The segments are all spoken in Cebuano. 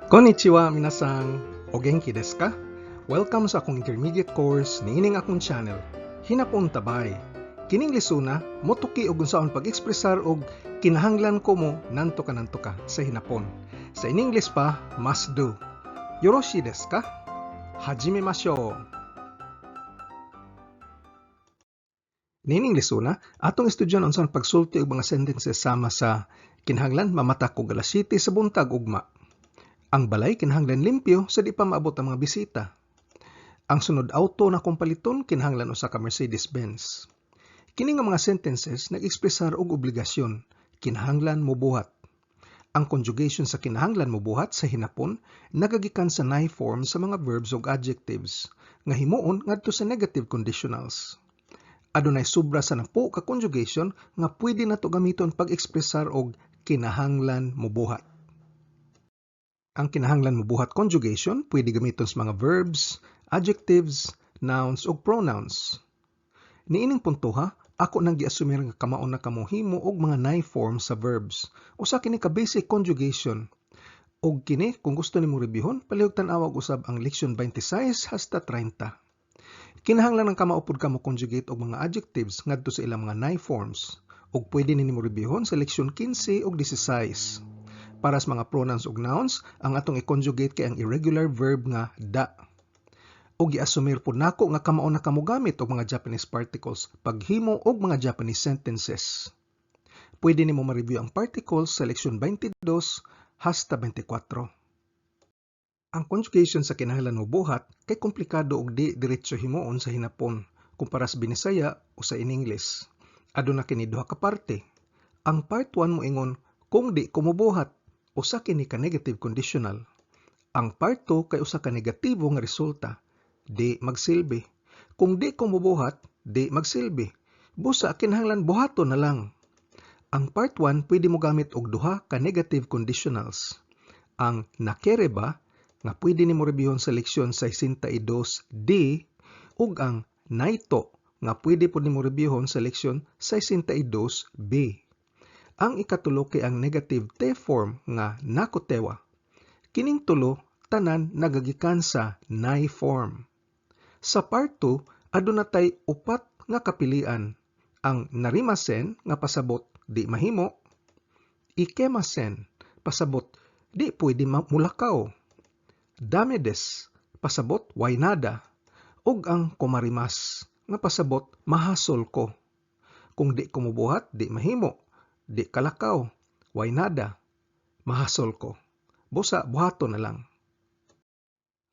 Konnichiwa, minasan! O genki desu ka? Welcome sa akong intermediate course niining akong channel. Hinapon tabay. Kining lesona motuki og unsaon pag-ekspresar og kinahanglan ko mo nanto ka nanto ka sa Hinapon. Sa in English pa, must do. Yoroshi desu ka? Hajimemashou. Niining lesona, atong estudyon unsaon pagsulti og mga sentences sama sa kinahanglan mamata ko alas 7 sa buntag ugma. Ang balay kinahanglan limpyo sa di pa maabot ang mga bisita. Ang sunod auto na akong paliton kinahanglan usa ka Mercedes-Benz. Kini nga mga sentences nag-ekspresar og obligasyon, kinahanglan mobuhat. Ang conjugation sa kinahanglan mobuhat sa Hinapon nagagikan sa nai form sa mga verbs ug adjectives nga himuon ngadto sa negative conditionals. Adunay sobra sa 10 ka conjugation nga pwede nato gamiton pag-ekspresar og kinahanglan mobuhat. Ang kinahanglan mobuhat conjugation pwede gamiton sa mga verbs, adjectives, nouns ug pronouns. Niining puntoha, ako nang giasumir nga kamao na kamo himo og mga nai form sa verbs. Usa kini ka basic conjugation. Og kini, kung gusto nimo reviewhon, palihog tan-awag usab ang leksyon 26 hasta 30. Kinahanglan ang kamao pud ka mo conjugate og mga adjectives ngadto sa ilang mga nai forms. Ug pwede nimo reviewhon sa leksyon 15 ug 16. Para sa mga pronouns ug nouns, ang atong i-conjugate kay ang irregular verb nga da. Ug giasumir pud nako nga kamao na kamo gamit og mga Japanese particles paghimo og mga Japanese sentences. Pwede nimo ma-review ang particles sa leksyon 22 hasta 24. Ang conjugation sa kinahanglan mobuhat kay komplikado og di diretso himuon sa Hinapon kumpara sa Binisaya o sa in English. Aduna kini duha ka parte. Ang part 1 moingon kung di ko mobuhat, usa kini ka negative conditional. Ang part 2 kay usa ka negatibo nga resulta, di magsilbi. Kung di ko mobuhat, di magsilbi. Busa kinahanglan buhaton na lang. Ang part 1 pwede mo gamit og duha ka negative conditionals. Ang nakereba nga pwede nimo reviewon sa leksyon 62D ug ang naito nga pwede pud nimo reviewon sa leksyon 62B. Ang ikatulo kay ang negative te form nga nakutewa. Kining tulo tanan nagagikan sa nai form. Sa part 2, aduna tay upat nga kapilian. Ang narimasen nga pasabot di mahimo, ikemasen pasabot di pwede mulakaw, dame desu pasabot way nada, ug ang komarimasu nga pasabot mahasol ko. Kung di ko mobuhat, di mahimo, di kalakaw, way nada, mahasol ko. Busa buhaton na lang.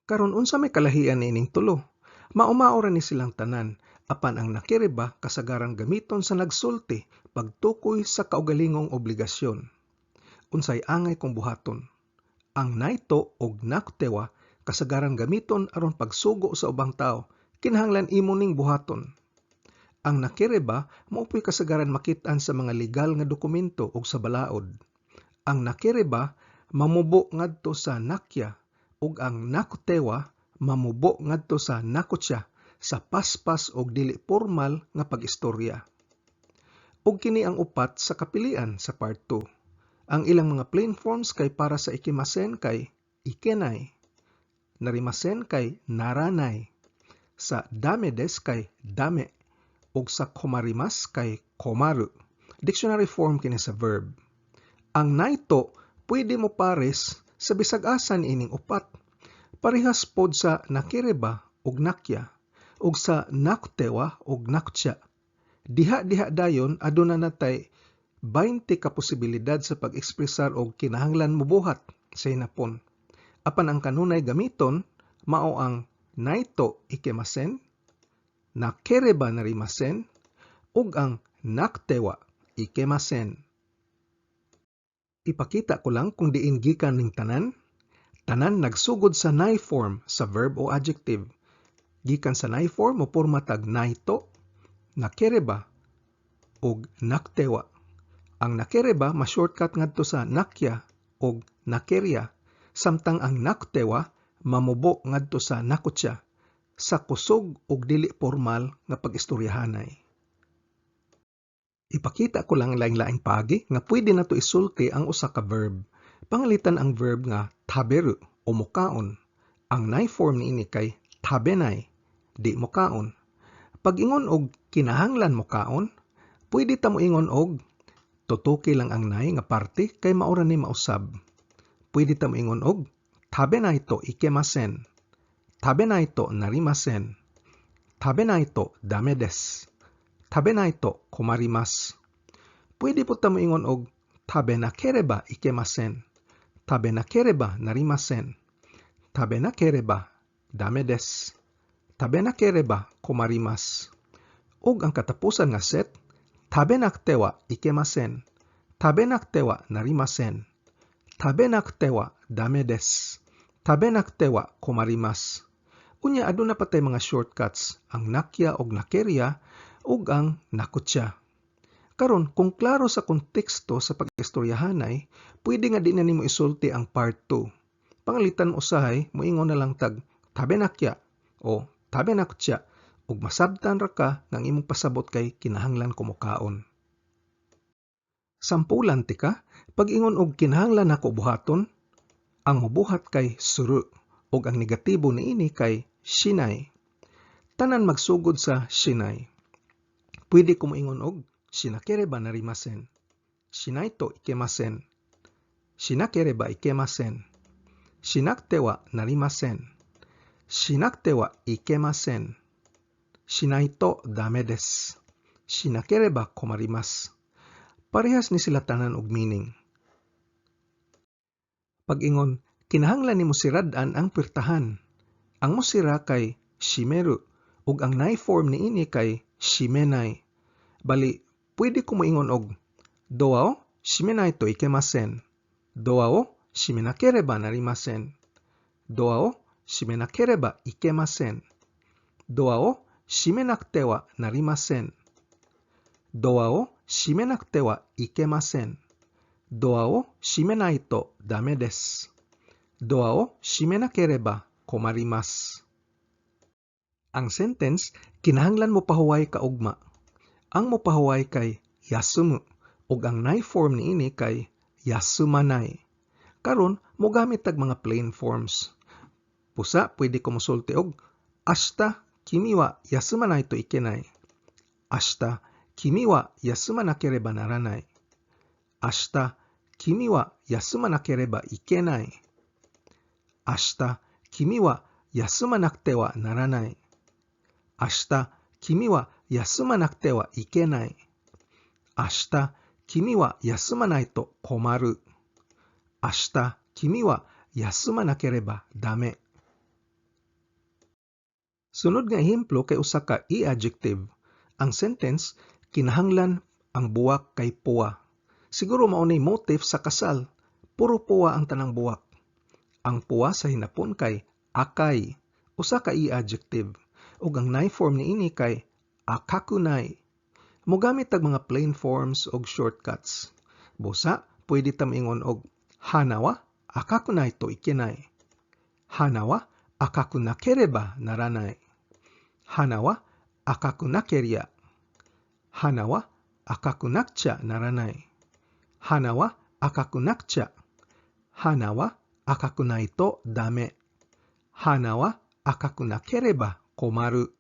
Karon, unsa may kalahian niining tulo? Mao-mao ra ni silang tanan, apan ang nakereba kasagaran gamiton sa nagsulti pagtukoy sa kaugalingong obligasyon. Unsay angay kong buhaton? Ang naito og nakutewa kasagaran gamiton aron pagsugo sa ubang tawo, kinahanglan imo ning buhaton. Ang nakereba mao poy kasagaran makit-an sa mga legal nga dokumento ug sa balaod. Ang nakereba mamubo ngadto sa nakya ug ang nakutewa mamubo ngadto sa nakutya sa paspas og dili pormal nga pag-istorya. Ug kini ang upat sa kapilian sa part 2. Ang ilang mga plain forms kay para sa ikemasen kay ikenai, narimasen kay naranai, sa dame desu kay dame, ug sa komarimasu kay komaru. Dictionary form kini sa verb. Ang naito pwede mo pares sa bisag asa niining upat. Parehas pod sa nakereba ug nakya ug sa nakutewa ug nakutya. Diha-diha dayon aduna natay 20 ka posibilidad sa pag-ekspresar og kinahanglan mobuhat sa Hinapon. Apan ang kanunay gamiton mao ang naito ikemasen, nakereba narimasen, ug ang nakutewa ikemasen. Ipakita ko lang kung diin gikan ning tanan. Tanan nagsugod sa nai form sa verb o adjective. Gikan sa nai form moporma tag naito, nakereba, ug nakutewa. Ang nakereba ma-shortcut ngadto sa nakya ug nakerya, samtang ang nakutewa mamubo ngadto sa nakutya sa kusog ug dili formal nga pag-istoryahanay. Ipakita ko lang laing-laing paagi nga pwede nato isulti ang usa ka verb. Pangalitan ang verb nga taberu. Taberu o mukaon. Ang nai form niini kay tabenai, di mokaon. Pag-ingon og kinahanglan mokaon, pwede ta moingon og tutuki lang ang nai nga parte kay mao ra ni mausab. Pwede ta moingon og tabenai to ikemasen. Tabenai to narimasen. Tabenai to dame desu. Tabenai to komarimasu. Pwede pud ta moingon og tabenakereba ikemasen. Tabenakereba narimasen. Tabenakereba dame desu. Tabenakereba komarimasu. Ug ang katapusan nga set, tabenakute wa ikemasen. Tabenakute wa narimasen. Tabenakute wa dame desu. Tabenakute wa komarimasu. Unya aduna pa tay mga shortcuts, ang nakya og nakerya ug ang nakutya. Karon, kung klaro sa konteksto sa pag-istoryahanay, pwede nga di na nimo isulti ang part 2. Pangalitan mo usahay, moingon na lang tag tabenakya o tabenakutya ug masabtan ra ka nga ang imong pasabot kay kinahanglan ko mokaon. Sampulan tika, pag-ingon og kinahanglan nako buhaton, ang mobuhat kay suru ug ang negatibo niini kay shinai. Tanan magsugod sa shinai. Pwede ko moingon og shinakereba narimasen. Shinai to ikemasen. Shinakereba ikemasen. Shinakute wa narimasen. Shinakute wa ikemasen. Shinai to dame desu. Shinakereba komarimasu. Parehas ni sila tanan og meaning. Pag-ingon, kinahanglan nimo sirad-an ang puwertahan. Ang mosira kay shimeru ug ang nai form niini kay shimenai. Bali, pwede ko moingon og doa o shimenai to ikemasen. Doa o shimenakereba narimasen. Doa o shimenakereba ikemasen. Doa o shimenakute wa narimasen. Doa o shimenakute wa ikemasen. Doa o shimenai to dame desu. Doa o shimenakereba komarimasu. Ang sentence, kinahanglan mo pahuway kaugma. Ang mopahuway kay yasumu ug ang nai form niini kay yasumanai. Karon mogamit tag mga plain forms. Busa pwede ko mosulti og ashita kimi wa yasumanai to ikenai. Ashita kimi wa yasumanakereba naranai. Ashita kimi wa yasumanakereba ikenai. Ashita kimi wa yasumanakute wa naranai. Ashita kimi wa yasumanakute wa ikenai. Ashita kimi wa yasumanai to komaru. Ashita kimi wa yasumanakereba dame. Sunod nga ehemplo kay usa ka i-adjective. Ang sentence, kinahanglan ang buwak kay puwa. Siguro mao ni motif sa kasal. Puro puwa ang tanang buwak. Ang puwa sa Hinapon kay akai, usa ka i-adjective. Ug ang nai form niini kay akakunai. Mogamit tag mga plain forms og shortcuts. Busa, pwede ta moingon og hana wa akakunai to ikenai. Hana wa akakunakereba naranai. Hana wa akakunakerya. Hana wa akakunakcha naranai. Hana wa akakunakcha. Hana wa akakunai to dame. Hana wa akakunakereba komaru.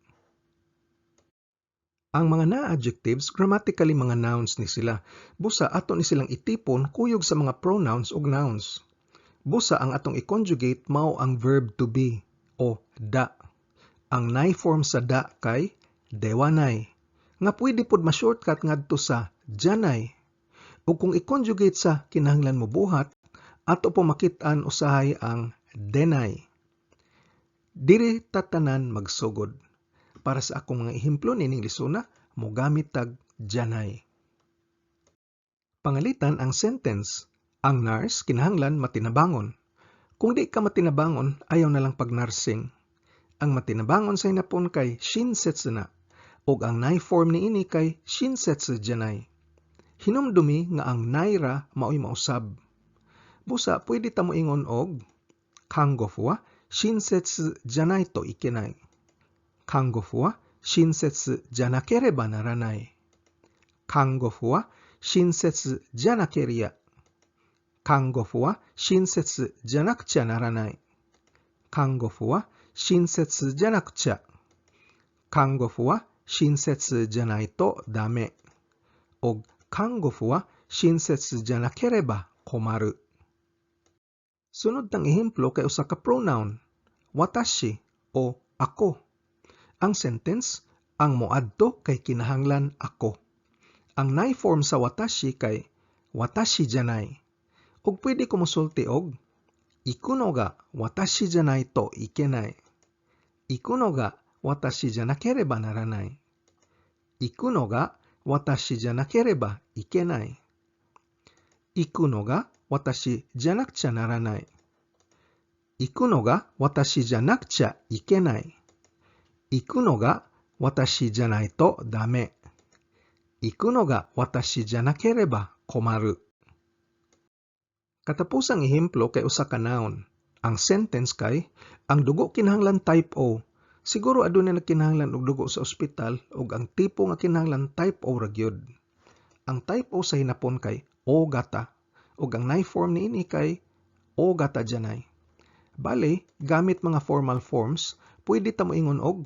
Ang mga na-adjectives, grammatically mga nouns ni sila. Busa ato ni silang itipon kuyog sa mga pronouns ug nouns. Busa ang atong i-conjugate mao ang verb to be o da. Ang nai form sa da kay dewanai, nga pwede pod ma-shortcut ngadto sa janai. Ug kung i-conjugate sa kinahanglan mo buhat, ato po makit-an usahay ang denai. Diri ta tanan magsugod. Para sa akong mga ehemplo nining lisuna, mogamit tag janai. Pangalitan ang sentence. Ang nurse kinahanglan matinabangon. Kung di ka matinabangon, ayaw na lang pag-nursing. Ang matinabangon sa Hinapon kay shinsetsu na, ug ang nai form niini kay shinsetsu janai. Hinumdumi nga ang nai ra maoy mausab. Busa pwede ta moingon og kangofu wa shinsetsu janai to ikenai. Kangofu wa shinsetsu janakereba naranai. Kangofu wa shinsetsu janakerya. 看護婦は親切じゃなくちゃならない。看護婦は親切じゃなくちゃ。看護婦は親切じゃないとダメ。Og 看護婦は親切じゃなければ困る。Sunod tang ehemplo kay usa ka pronoun, watashi o ako. Ang sentence, ang moadto kay kinahanglan ako. Ang nai form sa watashi kay watashi janai. Ug pwede ko mosulti og iku no ga watashi janai to ikenai. Iku no ga watashi janakereba naranai. Iku no ga watashi janakereba ikenai. Iku no ga watashi janakcha naranai. Iku no ga watashi janakcha ikenai. Iku no ga watashi janai to dame. Iku no ga watashi janakereba komaru. Katapusang ehemplo kay usa ka noun. Ang sentence kay, ang dugo kinahanglan type O. Siguro adunay nagkinahanglan og dugo sa ospital ug ang tipo nga kinahanglan type O ra gyud. Ang type O sa hinapon kay O gata ug ang nai form niini kay O gata janai. Bale, gamit mga formal forms, pwede ta moingon og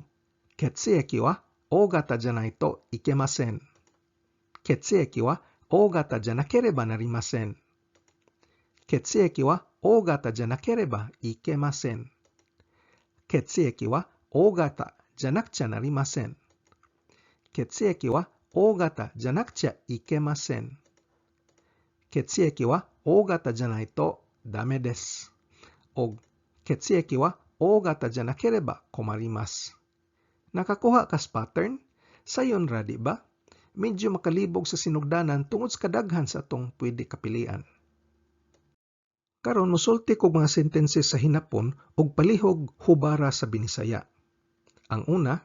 ketsueki wa O gata janai to ikemasen. Ketsueki wa O gata janakereba narimasen. 血液は O 型じゃなければいけません。血液は O 型じゃなくちゃなりません。血液は O 型じゃなくちゃいけません。血液は O 型じゃないとダメです。Og 血液は O 型じゃなければ困ります。Nakakuha kas pattern? Sayon ra, di ba? Medyo makalibog sa sinugdanan tungod sa kadaghan sa atong pwede kapilian. Karon mosulti kog mga sentences sa Hinapon ug palihog hubara sa Binisaya. Ang una,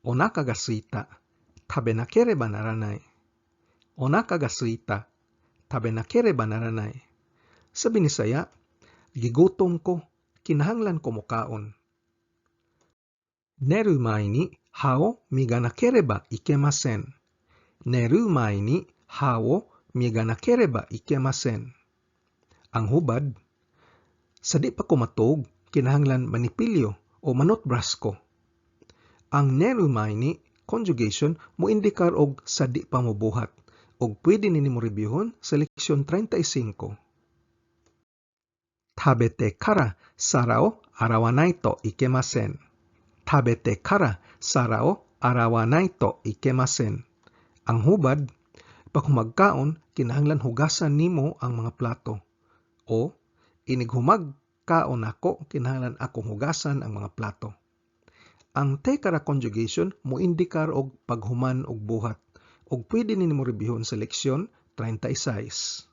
onaka ga suita, tabe nakereba naranai. Onaka ga suita, tabe nakereba naranai. Sa Binisaya, gigutom ko, kinahanglan ko mokaon. Neru mae ni ha o miganakereba ikemasen. Neru mae ni ha o miganakereba ikemasen. Ang hubad, sa di pa ko matuog, kinahanglan manipilyo o manutbras ko. Ang neru mae ni conjugation moindikar og sa di pa mobuhat ug pwede nini mo reviewhon sa leksyon 35. Tabete kara sara o arawanai to ikemasen. Tabete kara sara o arawanai to ikemasen. Ang hubad, pag humagkaon, kinahanglan hugasan nimo ang mga plato. O, inig humagkaon nako, kinahanglan akong hugasan ang mga plato. Ang te kara conjugation moindikar og paghuman og buhat ug pwede nini mo reviewhon sa leksyon 36.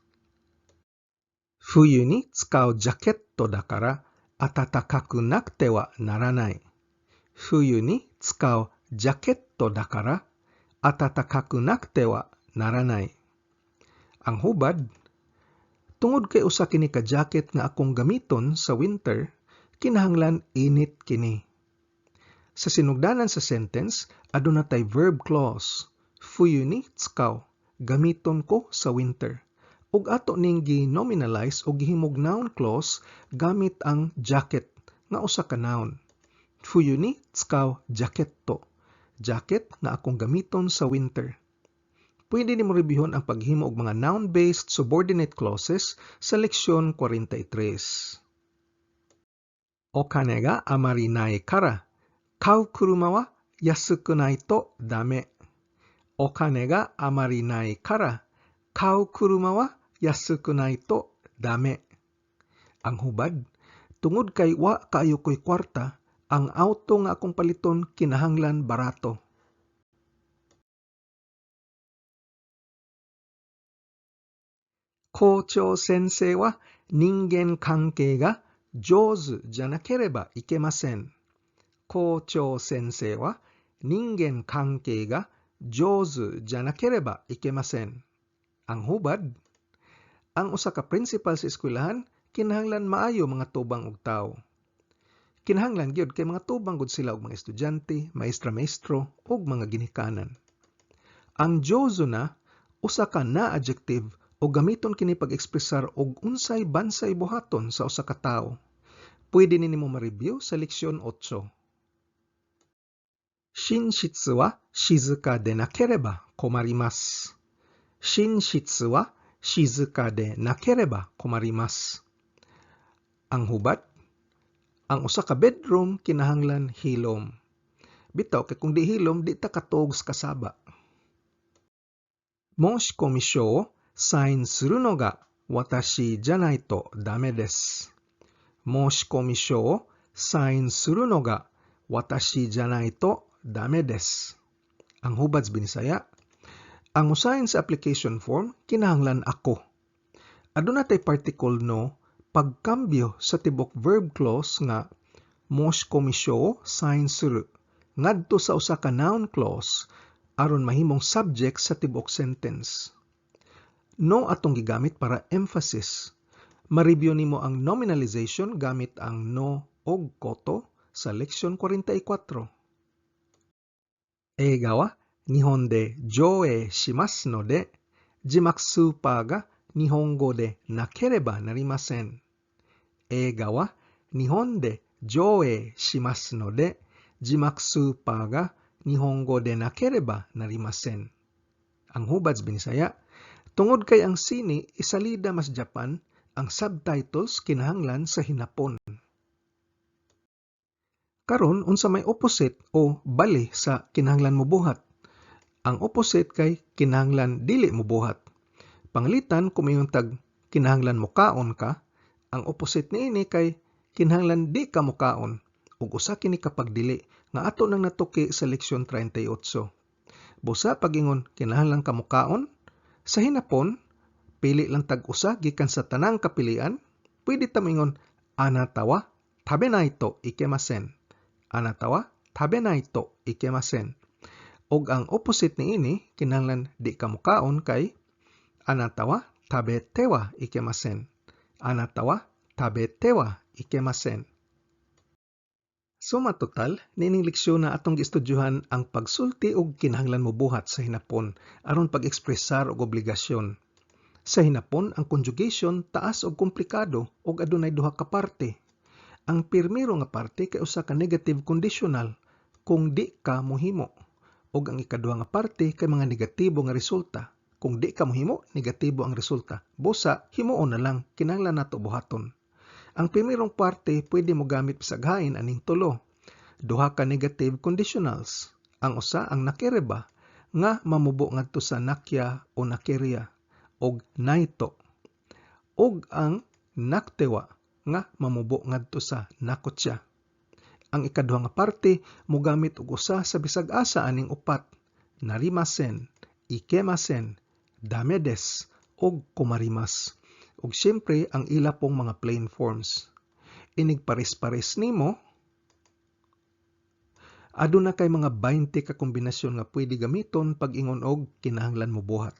Fuyu ni tsukau jaketto dakara atatakaku nakute wa naranai. Fuyu ni tsukau jaketto dakara atatakaku nakute wa naranai. Ang hubad, tungod kay usa kini ka jacket nga akong gamiton sa winter, kinahanglan init kini. Sa sinugdanan sa sentence, aduna tay verb clause. Fuyu ni tsukau, gamiton ko sa winter. Ug ato ning gi-nominalize o gihimog noun clause gamit ang jacket nga usa ka noun. Fuyu ni tsukau jaketto, jacket nga akong gamiton sa winter. Pwede nimo reviewhon ang paghimo og mga noun-based subordinate clauses sa leksyon 43. お金があまりないから、買う車は安くないとダメ。お金があまりないから、買う車は安くないとダメ。Ang hubad, tungod kay wa kaayo ko'y kwarta, ang auto nga akong paliton kinahanglan barato. 校長先生は人間関係が上手じゃなければいけません。校長先生は人間関係が上手じゃなければいけません。Ang hubad, ang usa ka principal sa eskwelahan kinahanglan maayo mga tubang og tawo. Kinahanglan gyud kay mga tubang gud sila og mga estudyante, maestra-maestro ug mga ginikanan. Ang jozu na usa ka na adjective O gamiton kini pag-ekspresar og unsay bansay buhaton sa usa ka tawo. Pwede ni nimo ma-review sa leksyon 8. 寝室は静かでなければ困ります。寝室は静かでなければ困ります。Ang hubad, ang usa ka bedroom kinahanglan hilom. Bitaw kay kung di hilom, di ta katuog sa kasaba. 申し込み書をサインするのが私じゃないとダメです。申し込み書をサインするのが私じゃないとダメです。Ang hubad sa Binisaya, ang mosign sa application form kinahanglan ako. Aduna tay particle の pagkambyo sa tibok verb clause nga 申し込み書をサインする ngadto sa usa ka noun clause aron mahimong subject sa tibuok sentence. の atong gigamit para emphasis. Ma-review nimo ang nominalization gamit ang の og こと sa leksyon 44. 映画は日本で上映しますので、字幕スーパーが日本語でなければなりません。映画は日本で上映しますので、字幕スーパーが日本語でなければなりません。Ang hubad sa Binisaya, tungod kay ang sine isalida mas Japan, ang subtitles kinahanglan sa Hinapon. Karon, unsa may opposite o bali sa kinahanglan mobuhat? Ang opposite kay kinahanglan dili mobuhat. Panglitan, kung moingon tag kinahanglan mokaon ka, ang opposite niini kay kinahanglan di ka mokaon ug usa kini ka pagdili nga ato nang natuki sa leksyon 38. Busa pag-ingon kinahanglan ka mokaon, sa Hinapon, pili lang tag usa gikan sa tanang kapilian, pwede ta moingon あなたは食べないといけません. あなたは食べないといけません. Og ang opposite niini, kinahanglan di ka mokaon, kay あなたは食べてはいけません. あなたは食べてはいけません. Suma total, niining leksyon na atong giestudyohan ang pagsulti og kinahanglan mobuhat sa Hinapon aron pag-ekspresar og obligasyon. Sa Hinapon, ang conjugation taas og komplikado ug adunay duha ka parte. Ang pirmiro nga parte kay usa ka negative conditional, kung di ka mohimo. Ug ang ikaduha nga parte kay mga negatibo nga resulta. Kung di ka mohimo, negatibo ang resulta. Busa, himuon na lang, kinahanglan nato buhaton. Ang primerong parte pwede mo gamit bisag hain aning tulo. Duha ka negative conditionals. Ang usa ang なければ nga mamubo ngadto sa なきゃ o なけりゃ og ないと. Ug ang なくては nga mamubo ngadto sa なくちゃ. Ang ikaduha nga parte mogamit og usa sa bisag asa aning upat: なりません, いけません, ダメです ug 困ります. Ug siyempre ang ila pong mga plain forms. Inig pares-pares nimo, aduna kay mga 20 ka kombinasyon nga pwede gamiton pag ingon og kinahanglan mobuhat.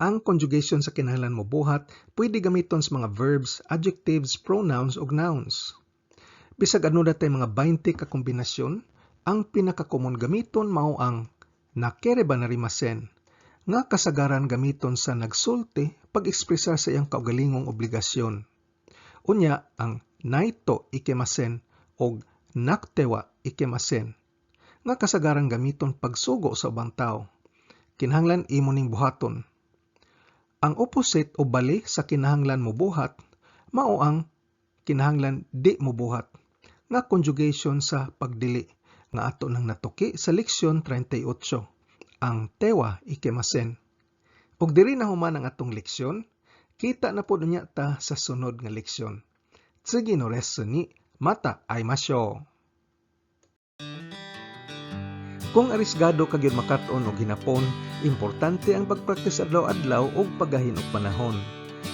Ang conjugation sa kinahanglan mobuhat pwede gamiton sa mga verbs, adjectives, pronouns ug nouns. Bisag aduna tay mga 20 ka kombinasyon, ang pinaka-common gamiton mao ang なければなりません nga kasagaran gamiton sa nagsulti pag-ekspresar sa iyang kaugalingong obligasyon. Unya ang ないといけません og なくてはいけません nga kasagaran gamiton pagsugo sa ubang tawo. Kinahanglan imo ning buhaton. Ang opposite o bali sa kinahanglan mobuhat mao ang kinahanglan di mobuhat nga conjugation sa pagdili nga ato nang natuki sa leksyon 38, ang てはいけません. Ug diri na human ang atong leksyon, kita na pod unya ta sa sunod nga leksyon. 次のレッスンにまた会いましょう. Kung arisgado ka gyud makat-on og Hinapon, importante ang pagpraktis adlaw-adlaw ug paggahin og panahon.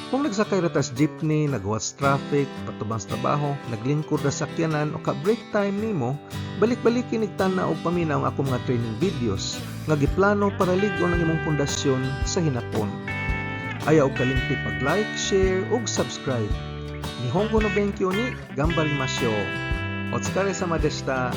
Kung nagsakay ra tas jeepney, naghuwat sa traffic, patubang sa trabaho, naglingkod ra sa sakyanan o ka break time nimo, balik-baliki nig tan-aw og paminaw ang akong mga training videos nga giplano para lig-on ang imong pundasyon sa Hinapon. Ayaw og kalimti pag-like, share ug subscribe. 日本語の勉強に頑張りましょう. お疲れ様でした.